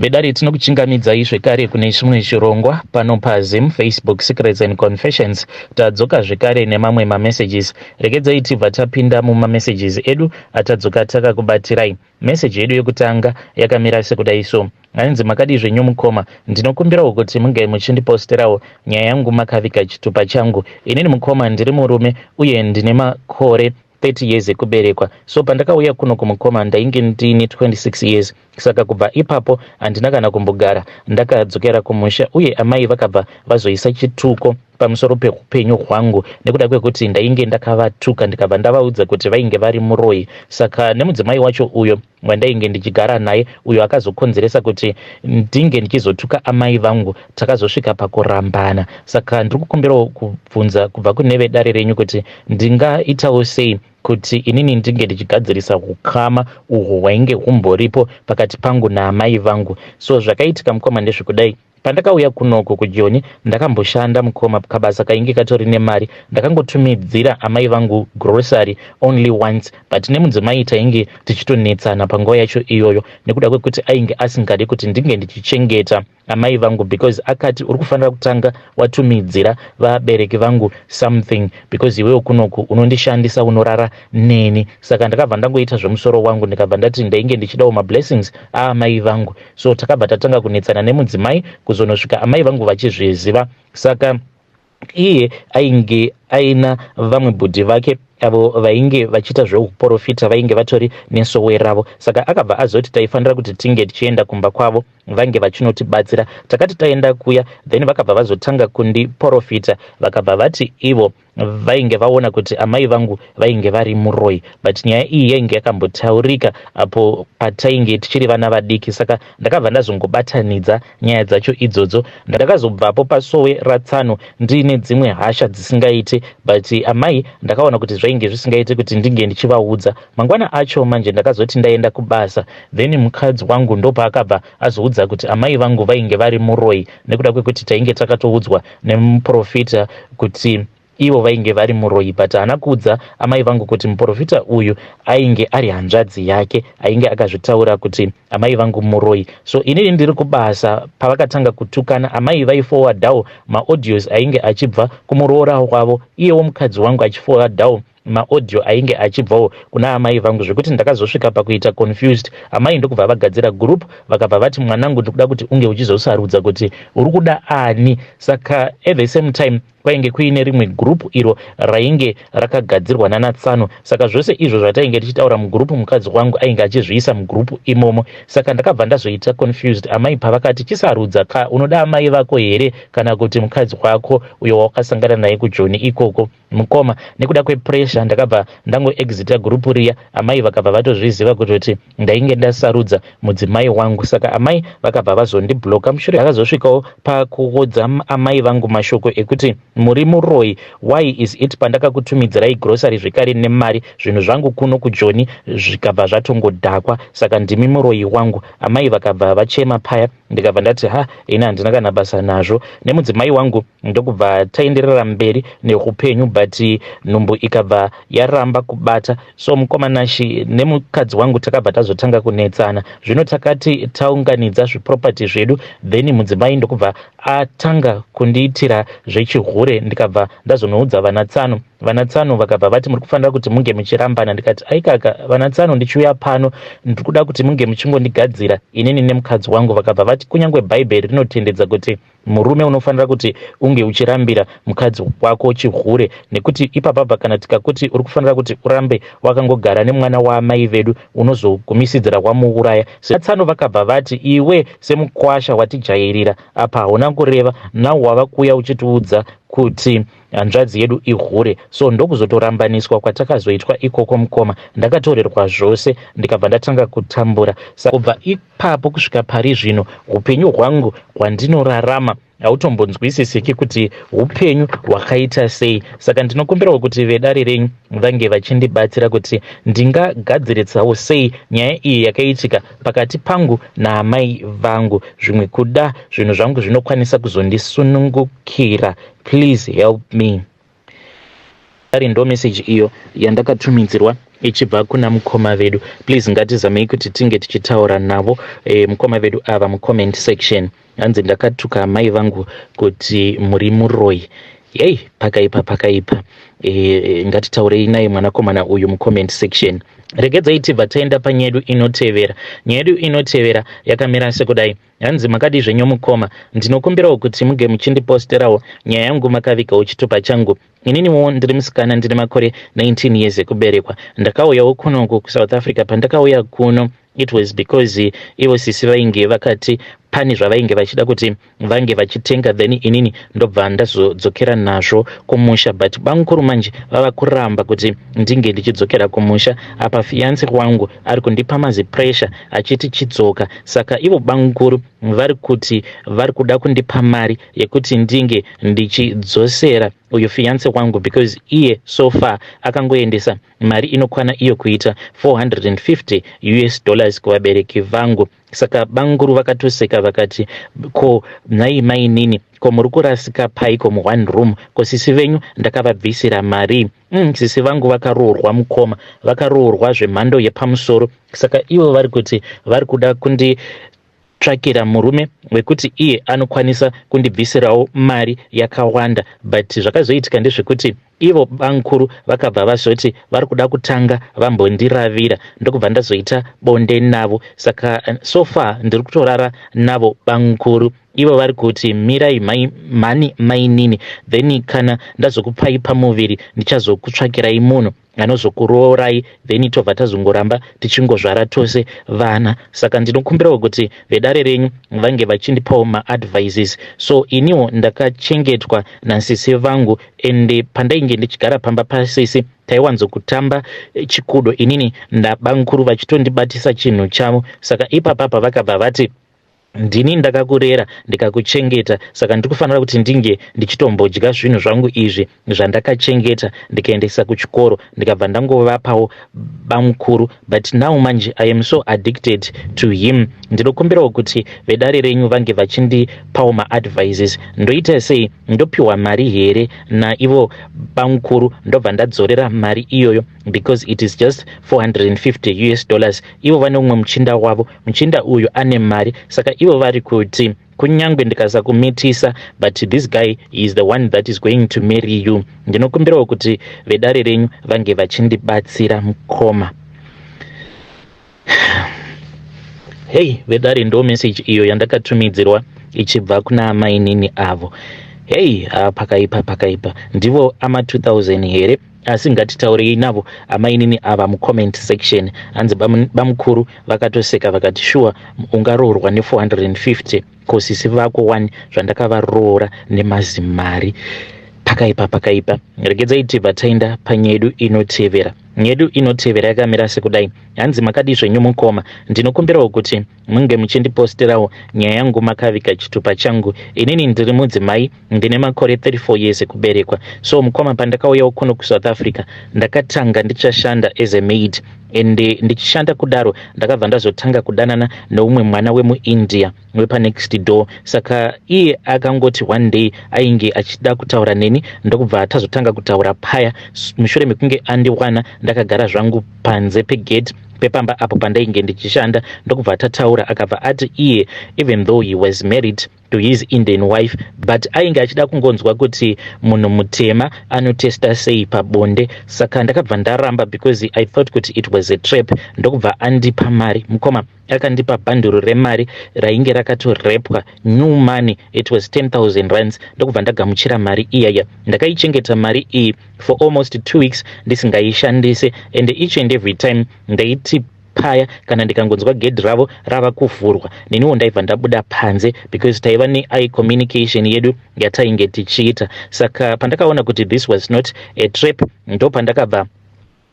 Vedare, tinokuchingamidzai zvekare kune chimwe chirongwa pano paZim Facebook Secrets and Confessions. Tadzoka zvekare nemamwe mamessages. Regedzai tibva tapinda mumamessages edu atadzoka takakubatirai. Meseji yedu yekutanga yakamira sekudai so. Hanzi, "Makadii zvenyu mukoma? Ndinokumbirawo kuti munge muchindiposterawo nyaya yangu makaviga chitupa changu. Inini mukoma, ndiri murume uye ndine makore 30 years ekuberekwa. So pandakauya kuno kumukoma, ndainge ndine 26 years. Saka kubva ipapo handina kana kumbogara ndakadzokera kumusha, uye amai vakabva vazoisa chituko pamusoro peupenyu hwangu nekuda kwekuti ndainge ndakavatuka, ndikabva ndavaudza kuti vainge vari muroyi. Saka nemudzimai wacho uyo wandainge ndichigara naye, uyo akazokonzeresa kuti ndinge ndichizotuka amai vangu, takazosvika pakurambana. Saka ndiri kukumbirawo kubvunza kubva kune vedare renyu kuti ndingaitawo sei kuti inini ndinge ndichigadzirisa ukama uhwo hwainge humboripo pakati pangu naamai vangu. So zvakaitika mukoma ndezvekudai: pandakauya kunoko kuJoni, ndakamboshanda mukoma, kabasa kainge katori nemari. Ndakangotumidzira amai vangu grocery only once, but nemudzimai tainge tichitonetsana panguva yacho iyoyo nekuda kwekuti ainge asingadi kuti ndinge ndichichengeta amai vangu, because akati uri kufanira kutanga watumidzira vabereki vangu something because iwewo kunoku unondishandisa, unorara neni. Saka ndakabva ndangoita zvemusoro wangu, ndikabva ndati ndainge ndichidawo mablessings aamai vangu. So takabva tatanga kunetsana nemudzimai kuzonosvika amai vangu vachizviziva. Saka iye ainge aina vamwe bhudhi vake avo vainge vachiita zveuprofita, vainge vatori nesowe ravo. Saka akabva azoti taifanira kuti tinge tichienda kumba kwavo vange vachinotibatsira. Takati taenda kuya, then vakabva vazotanga kundiprofita. Vakabva vati ivo vainge vaona kuti amai vangu vainge vari muroyi, but nyaya iyi yainge yakambotaurika apo patainge tichiri vana vadiki. Saka ndakabva ndazongobatanidza nyaya dzacho idzodzo. Ndakazobvapo pasowe ratsano ndiine dzimwe hasha dzisingaiti, but amai ndakaona kuti zvainge zvisingaiti kuti ndinge ndichivaudza. Mangwana acho manje ndakazoti ndaenda kubasa, then mukadzi wangu ndopaakabva azoudza kuti amai vangu vainge vari muroyi nekuda kwekuti tainge takatoudzwa nemuprofita kuti ivo vainge vari muroyi, but haana kuudza amai vangu kuti muprofita uyu ainge ari hanzvadzi yake ainge akazvitaura kuti amai vangu muroyi. So inini ndiri kubasa, pavakatanga kutukana, amai vaiforwardawo maaudios ainge achibva kumuroora wavo, iyewo mukadzi wangu achiforwardawo maaudio ainge achibvawo kuna amai vangu, zvekuti ndakazosvika pakuita confused. Amai ndokubva vagadzira group, vakabva vati, 'Mwanangu, ndikuda kuti unge uchizosarudza kuti uri kuda ani.' Saka at the same time kwainge kuine rimwe group iro rainge rakagadzirwa nanatsano. Saka zvose izvo zvatainge tichitaura mugroup, mukadzi wangu ainge achizviisa mugroup imomo. Saka ndakabva ndazoita confused amai pavakati, 'Chisarudza ka, unoda amai vako here kana kuti mukadzi wako uyo wawakasangana naye kuJoni ikoko?' Mukoma, nekuda kwepressure ndakabva ndangoexita group riya. Amai vakabva vatozviziva kutoti ndainge ndasarudza mudzimai wangu. Saka amai vakabva vazondibloka. Mushure akazosvikawo pakuudza amai vangu mashoko ekuti, 'Muri muroyi. Why is it pandakakutumidzirai grocery zvekare nemari, zvinhu zvangu kuno kuJoni zvikabva zvatongodhakwa? Saka ndimi muroyi wangu.' Amai vakabva vachema paya. Ndikabva ndati, 'Ha, ini handina kana basa nazvo.' Nemudzimai wangu ndokubva taenderera mberi neupenyu, but nhumbu ikabva yaramba kubata. So mukoma Nashi, nemukadzi wangu takabva tazotanga kunetsana. Zvino takati taunganidza zviproperty zvedu, then mudzimai ndokubva atanga kundiitira zvechihure. Ndikabva ndazonoudza vanatsano. Vanatsano vakabva vati, 'Muri kufanira kuti munge muchirambana.' Ndikati, 'Aikaka vanatsano, ndichiuya pano ndiri kuda kuti munge muchingondigadzira inini nemukadzi wangu.' Vakabva vati, 'Kunyange Bhaibheri rinotendedza kuti murume unofanira kuti unge uchirambira mukadzi wako chihure, nekuti ipapabva kana tikakuti uri kufanira kuti urambe wakangogara nemwana waamai vedu, unozogumisidzira wamuuraya.' Tsano vakabva vati, 'Iwe semukwasha watijairira apa, hauna kureva. Now wava kuuya uchitiudza kuti hanzvadzi yedu ihure.' So ndokuzotorambaniswa kwatakazoitwa ikoko. Mukoma, ndakatorerwa zvose, ndikabva ndatanga kutambura. Sa kubva ipapo kusvika pari zvino, upenyu hwangu hwandinorarama hautombonzwisisiki kuti upenyu hwakaita sei. Saka ndinokumbirawo kuti vedare renyu vange vachindibatsira kuti ndingagadziritsawo sei nyaya iyi yakaitika pakati pangu naamai vangu. Zvimwe kuda zvinhu zvangu zvinokwanisa kuzondisunungukira. Please help me." Ari ndo meseji iyo yandakatumidzirwa. Ichibva kuna mukoma vedu. Please ngatizamei kuti tinge tichitaura navo mukoma vedu ava mucomment section. Hanzi ndakatuka amai vangu kuti muri muroyi. Yei, pakaipa, pakaipa. Ngatitaurei naye mwanakomana uyu mucomment section. Regedzai tibva taenda panyaya yedu inotevera. Nyaya yedu inotevera yakamira sekudai. Hanzi makadii zvenyu mukoma, ndinokumbirawo kuti muge muchindiposterawo nyaya yangu makavigawo chitupa changu. Ininiwo ndiri musikana, ndine makore 19 years ekuberekwa. Ndakauyawo kunoku kuSouth Africa. Pandakauya kuno, it was because ivo sisi vainge vakati pane zvavainge vachida kuti vange vachitenga, then inini ndobva ndazodzokera nazvo kumusha. But bamukuru manje vava kuramba kuti ndinge ndichidzokera kumusha. Apa fiance wangu ari kundipa mazipressure achiti chidzoka. Saka ivo bamukuru vari kuti vari kuda kundipa mari yekuti ndinge ndichidzosera uyu fiance wangu, because iye so far akangoendesa mari inokwana iyo kuita 450 US dollars kuvabereki vangu. Saka bamukuru vakatoseka vakati, "Ko nhai mainini, ko muri kurasika paiko muone room? Ko sisi venyu ndakavabvisira mari?" Sisi vangu vakaroorwa mukoma, vakaroorwa zvemhando yepamusoro. Saka ivo vari kuti vari kuda kunditsvakira murume wekuti iye anokwanisa kundibvisirawo mari yakawanda. But zvakazoitika ndezvekuti ivo bamukuru vakabva vazoti vari kuda kutanga vambondiravira, ndokubva ndazoita bonde navo. Saka so far ndiri kutorara navo bamukuru. Ivo vari kuti mirai mhani mainini, then kana ndazokupai pamuviri ndichazokutsvakirai munhu anozokuroorai, then tobva tazongoramba tichingozvara tose vana. Saka ndinokumbirawo kuti vedare renyu vange vachindipawo maadvices. So iniwo ndakachengetwa nasisi vangu, ende pandainge ndichigara pamba pasisi taiwanzokutamba chikudo inini nabamukuru vachitondibatisa chinhu chavo. Saka ipapapa vakabva vati, "Ndini ndakakurera ndikakuchengeta, saka ndiri kufanira kuti ndinge ndichitombodya zvinhu zvangu izvi zvandakachengeta ndikaendesa kuchikoro." Ndikabva ndangovapawo bamukuru, but now manje I am so addicted to him. Ndinokumbirawo kuti vedare renyu vange vachindipawo maadvices. Ndoita sei? Ndopiwa mari here naivo bamukuru, ndobva ndadzorera mari iyoyo? Because it is just 450 US dollars. Ivo vane umwe muchinda wavo, muchinda uyu ane mari. Saka ivo vari kuti kunyange ndikasakumitisa, but this guy is the one that is going to marry you. Ndinokumbirawo kuti vedare renyu vange vachindibatsira mukoma. Hei vedare, ndo message iyo yandakatumidzirwa ichibva kuna amainini avo. Hei, pakaipa, pakaipa. Ndivo ama 2000 here? Asi ngatitaurei navo amainini ava mucomment section. Hanzi bamukuru vakatoseka vakati, "Shuwa ungaroorwa ne450? Ko sisi vako wani zvandakavaroora nemazimari?" Pakaipa, pakaipa. Regedzai tibva taenda panyedu inotevera. Nyedu inotevera yakamira sekudai. Hanzi makadii zvenyu mukoma, ndinokumbirawo kuti munge muchindiposterawo nyaya yangu makaviga chitupa changu. Inini ndiri mudzimai, ndine makore 34 years ekuberekwa. So mukoma, pandakauyawo kuno kuSouth Africa ndakatanga ndichashanda as a maid, ende ndichishanda kudaro ndakabva ndazotanga kudanana neumwe mwana wemuIndia wepanext door. Saka iye akangoti one day ainge achida kutaura neni, ndokubva tazotanga kutaura paya mushure mekunge andiwana ndakagara zvangu panze pegate pepamba apo pandainge ndichishanda, ndokubva tataura. Akabva ati iye, even though he was married to his Indian wife, but ainge achida kungonzwa kuti munhu mutema anotesta sei pabonde. Saka ndakabva ndaramba because I thought kuti it was a trap. Ndokubva andipa mari mukoma, akandipa bhanduru remari rainge rakatorepwa, new money, it was 10,000 rands. Ndokubva ndagamuchira mari iyaya. Ndakaichengeta mari iyi for almost 2 weeks ndisingaishandise, and each and every time ndaiti paya kana ndikangonzwa gedhi ravo rava kuvhurwa, neniwo ndaibva ndabuda panze, because taiva neeye communication yedu yatainge tichiita. Saka pandakaona kuti this was not a trap, ndo pandakabva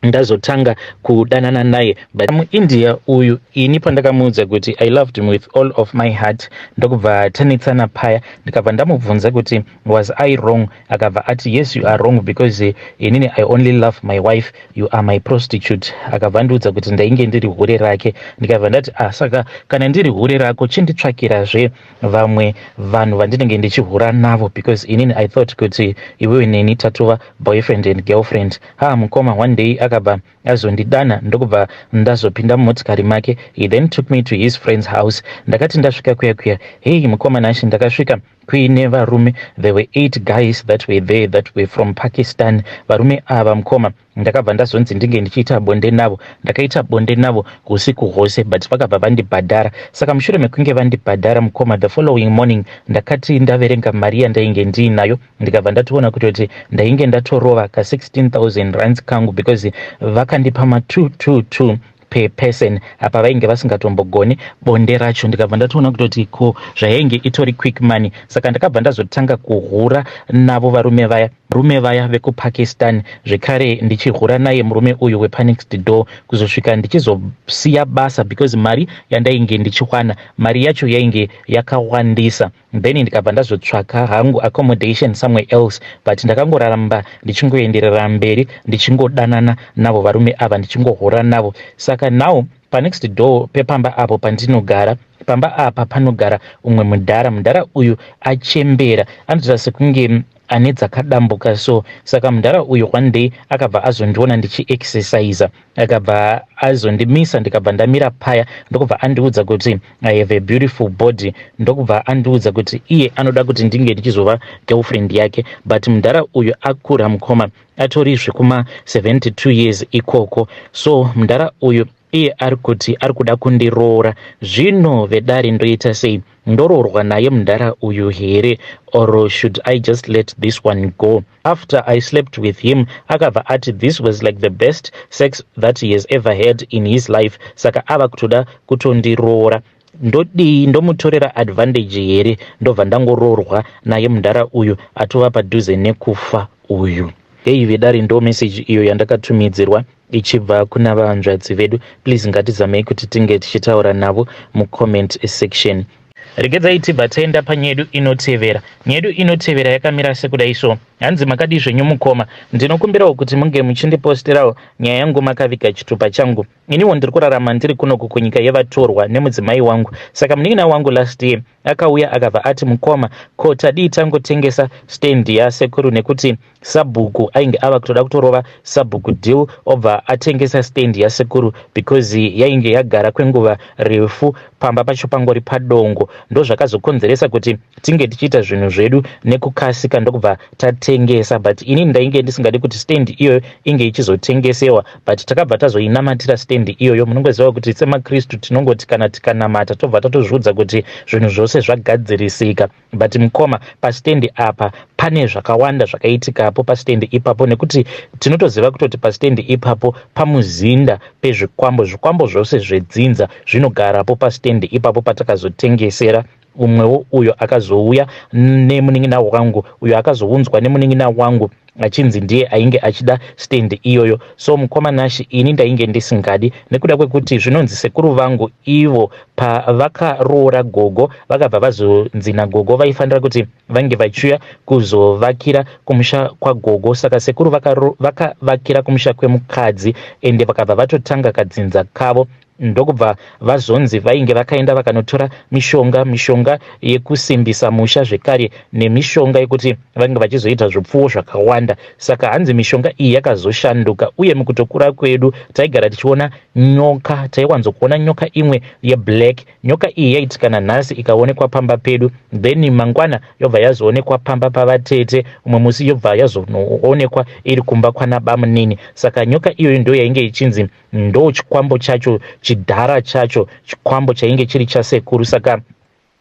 ndazotanga kudanana naye. But muIndia uyu, ini pandakamuudza kuti I loved him with all of my heart, ndokubva tanetsana paya. Ndikabva ndamubvunza kuti was I wrong? Akabva ati, "Yes, you are wrong, because inini I only love my wife, you are my prostitute." Akabva andiudza kuti ndainge ndiri hure rake. Ndikabva ndati, "Ah, saka kana ndiri hure rako, chinditsvakirazve vamwe vanhu vandinenge ndichihura navo, because inini I thought kuti iwewe neni tatova boyfriend and girlfriend." Ha mukoma, one day. Akabva azondidana, ndokubva ndazopinda mumotikari make. He then took me to his friend's house. Ndakati ndasvika kuya kuya, hei mukoma Nashi, ndakasvika kuine varume. There were eight guys that were there that were from Pakistan. Varume ava, mukoma, ndakabva ndazonzi ndinge ndichiita bonde navo. Ndakaita bonde navo usiku hwose, but vakabva vandibhadhara. Saka mushure mekunge vandibhadhara, mukoma, the following morning ndakati ndaverenga mari yandainge ndiinayo, ndikabva ndatoona kutoti ndainge ndatorova ka16 000 rands kangu, because vakandipa ma222 per person. Apa vainge vasingatombogoni bonde racho. Ndikabva ndatoona kutoti ko zvayainge itori quick money. Saka ndakabva ndazotanga kuhura navo varume vaya, rume vaya vekuPakistan, zvekare ndichihura naye murume uyu wepanext door, kuzosvika ndichizosiya basa, because mari yandainge ndichiwana, mari yacho yainge yakawandisa. Then ndikabva ndazotsvaka hangu accommodation somewhere else, but ndakangoramba ndichingoenderera mberi ndichingodanana navo varume ava, ndichingohura navo. Saka now panext door pepamba apo pandinogara, pamba apa panogara umwe mudhara. Mudhara uyu achembera, anoita sekunge ane dzakadambuka. So saka mudhara uyu one day akabva azondiona ndichiexercisa, akabva azondimisa. Ndikabva ndamira paya, ndokubva andiudza kuti I have a beautiful body, ndokubva andiudza kuti iye anoda kuti ndinge ndichizova girlfriend yake. But mudhara uyu akura, mukoma, atori zvekuma 72 years ikoko. So mudhara uyu iye ari kuti ari kuda kundiroora. Zvino vedare, ndoita sei? Ndoroorwa naye mudhara uyu here, or should I just let this one go? After I slept with him, akabva ati this was like the best sex that he has ever had in his life. Saka ava kutoda kutondiroora. Ndodii? Ndomutorera advantage here, ndobva ndangoroorwa naye mudhara uyu atova padhuze nekufa uyu? Hei vedare, ndo meseji iyo yandakatumidzirwa ichibva kuna vanzvadzi vedu. Please, ngatizamei kuti tinge tichitaura navo mucomment section. Regedzai tibva taenda panyedu inotevera. Nyedu inotevera yakamira sekudai. So hanzi, "Makadi zvenyu mukoma? Ndinokumbirawo kuti munge muchindiposterawo nyaya yangu makaviga chitupa changu. Iniwo ndiri kurarama ndiri kunoku kunyika yevatorwa nemudzimai wangu. Saka munin'ina wangu last year akauya akabva ati, 'Mukoma, ko tadii tangotengesa stand yasekuru?' Nekuti sabhuku ainge ava kutoda kutorova sabhuku deal, obva atengesa stand yasekuru because yainge yagara kwenguva refu pamba pacho pangori padongo. Ndozvakazokonzeresa kuti tinge tichiita zvinhu zvedu nekukasika, ndokubva tatengesa. But inini ndainge ndisingadi kuti stand iyoyo inge ichizotengesewa, but takabva tazoinamatira stand iyoyo. Munongoziva kuti semakristu tinongoti kana tikanamata tobva tatozviudza kuti zvinhu zvose zvagadzirisika. But mukoma, pastendi apa pane zvakawanda zvakaitikapo pastendi ipapo, nekuti tinotoziva kutoti pastendi ipapo pamuzinda pezvikwambo. Zvikwambo zvose zvedzinza zvinogarapo pastendi ipapo patakazotengesera umwewo uyo akazouya nemunin'ina wangu, uyo akazounzwa nemunin'ina wangu achinzi ndiye ainge achida stendi iyoyo. So mukoma Nashi, ini ndainge ndisingadi nekuda kwekuti zvinonzi sekuru vangu ivo pavakaroora gogo, vakabva vazonzi nagogo vaifanira kuti vange vachiuya kuzovakira kumusha kwagogo. Saka sekuru vakavakira kumusha kwemukadzi, ende vakabva vatotanga kadzinza kavo, ndokubva vazonzi vainge vakaenda vakanotora mishonga, mishonga yekusimbisa musha, zvekare nemishonga yekuti vange vachizoita zvipfuwo zvakawanda. Saka hanzi mishonga iyi yakazoshanduka, uye mukutokura kwedu taigara tichiona nyoka. Taiwanzokuona nyoka imwe yeblack. Nyoka iyi yaiti kana nhasi ikaonekwa pamba pedu, then mangwana yobva yazoonekwa pamba pavatete, umwe musi yobva yazonoonekwa iri kumba kwanabamunini. Saka nyoka iyoyo ndo yainge ichinzi ndo chikwambo chacho, chidhara chacho, chikwambo chainge chiri chasekuru. Saka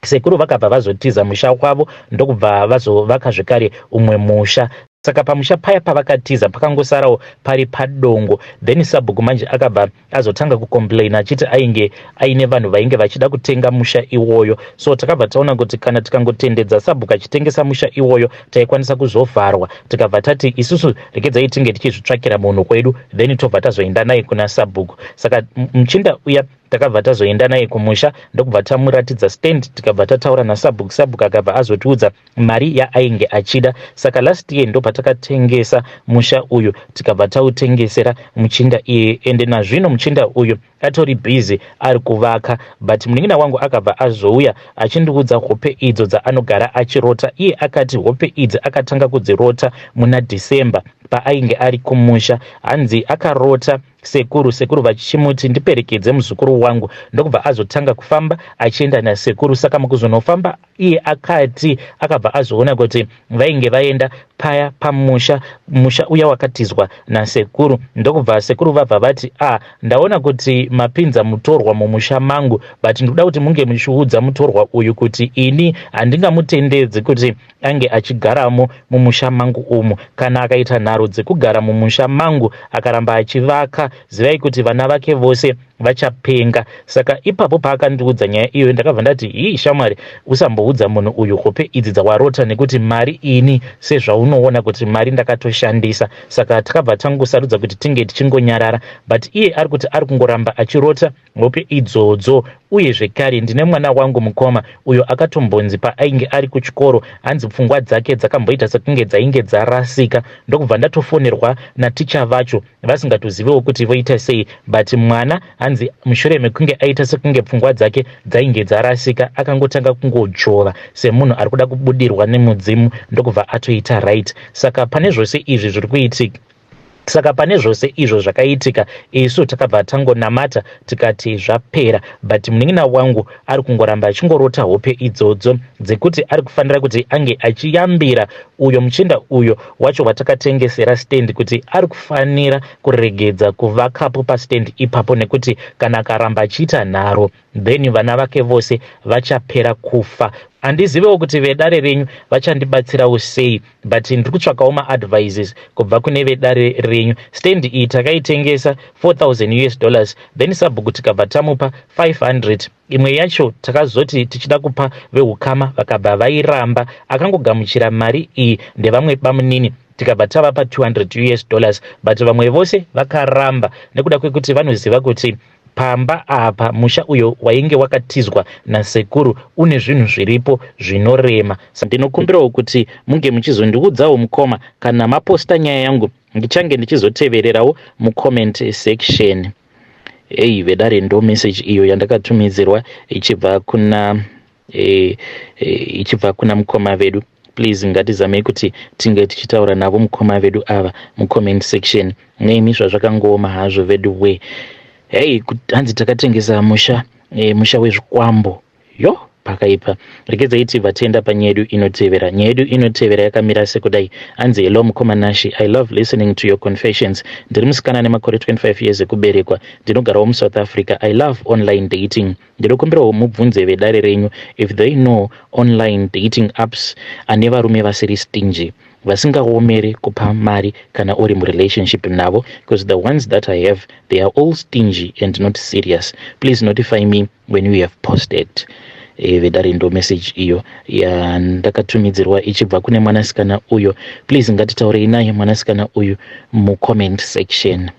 sekuru vakabva vazotiza musha wavo, ndokubva vazovaka zvekare umwe musha. Saka pamusha paya pavakatiza pakangosarawo pari padongo. Then sabhuku manje akabva azotanga kucomplaina achiti ainge aine vanhu vainge vachida kutenga musha iwoyo. So takabva taona kuti kana tikangotendedza sabhuku achitengesa musha iwoyo, taikwanisa kuzovharwa. Tikabva tati isusu regedzai tinge tichizvitsvakira munhu kwedu, then tobva tazoenda naye kuna sabhuku. Saka muchinda uya takabva tazoenda naye kumusha, ndokubva tamuratidza stand, tikabva tataura nasabhuku. Sabhuku akabva azotiudza mari yaainge achida. Saka last year ndo patakatengesa musha uyu, tikabva tautengesera muchinda iye, ende nazvino muchinda uyu atori busy ari kuvaka. But munin'ina wangu akabva azouya achindiudza hope idzo dzaanogara achirota. Iye akati hope idzi akatanga kudzirota muna December. Paainge ari kumusha, hanzi akarota sekuru, sekuru vachimuti, "Ndiperekedze, muzukuru wangu." Ndokubva azotanga kufamba achienda nasekuru. Saka mukuzonofamba, iye akati akabva azoona kuti vainge vaenda paya pamusha, musha uya wakatizwa nasekuru. Ndokubva sekuru vabva vati, "A ah, ndaona kuti mapinza mutorwa mumusha mangu, but ndikuda kuti munge muchiudza mutorwa uyu kuti ini handingamutendedzi kuti ange achigaramo mumusha mangu umu. Kana akaita nharo dzekugara mumusha mangu, akaramba achivaka, zivai kuti vana vake vose vachapenga." Saka ipapo paakandiudza nyaya iyoyo, ndakabva ndati, "Hii shamwari, usamboudza munhu uyu hope idzi dzawarota, nekuti mari ini, sezvaunoona kuti mari ndakatoshandisa." Saka takabva tangosarudza kuti tinge tichingonyarara, but iye ari kuti ari kungoramba achirota hope idzodzo. Uye zvekare ndine mwana wangu, mukoma, uyo akatombonzi paainge ari kuchikoro, hanzi pfungwa dzake dzakamboita sekunge dzainge dzarasika. Ndokubva ndatofonerwa naticha vacho, vasingatozivewo kuti voita sei, but mwana, hanzi mushure mekunge aita sekunge pfungwa dzake dzainge dzarasika, akangotanga kungodzvova semunhu ari kuda kubudirwa nemudzimu, ndokubva atoita right. Saka pane zvose izvi zviri kuitika, saka pane zvose izvo zvakaitika, isu takabva tangonamata tikati zvapera, but munin'ina wangu ari kungoramba achingorota hope idzodzo dzekuti ari kufanira kuti ange achiyambira uyo muchinda uyo wacho watakatengesera stand kuti ari kufanira kuregedza kuvakapo pastand ipapo, nekuti kana akaramba achiita nharo, then vana vake vose vachapera kufa. Handizivewo kuti vedare renyu vachandibatsirawo sei, but ndiri kutsvakawo maadvices kubva kune vedare renyu. Stand iyi takaitengesa 4000 US dollars, then sabhuku tikabva tamupa 500. Imwe yacho takazoti tichida kupa veukama, vakabva vairamba. Akangogamuchira mari iyi ndevamwe bamunini, tikabva tavapa 200 US dollars, but vamwe vose vakaramba nekuda kwekuti vanoziva kuti pamba apa, musha uyo wainge wakatizwa nasekuru, une zvinhu zviripo zvinorema. Ndinokumbirawo kuti munge muchizondiudzawo, mukoma, kana maposta nyaya yangu. Ndichange ndichizotevererawo mucomment section. Ei vedare, ndo message iyo yandakatumidzirwa ichibva kuna mukoma vedu. Please, ngatizamei kuti tinge tichitaura navo mukoma vedu ava mucomment section. Neimi zvazvakangooma hazvo vedu we. Hei, hanzi takatengesa musha wezvikwambo. Yo, pakaipa. Regedzai tibva tienda panyaya yedu inotevera. Nyaya yedu inotevera yakamira sekudai. Hanzi, "Hello mukoma Nashi, I love listening to your confessions. Ndiri musikana nemakore 25 years ekuberekwa, ndinogarawo muSouth Africa. I love online dating. Ndinokumbirawo mubvunze vedare renyu if they know online dating apps ane varume vasiri stingy, vasingaomeri kupa mari kana uri murelationship navo, because the ones that I have, they are all stingy and not serious. Please notify me when you have posted." Vedare, ndo message iyo yandakatumidzirwa ichibva kune mwanasikana uyo. Please, ngatitaurei naye mwanasikana uyu mucomment section.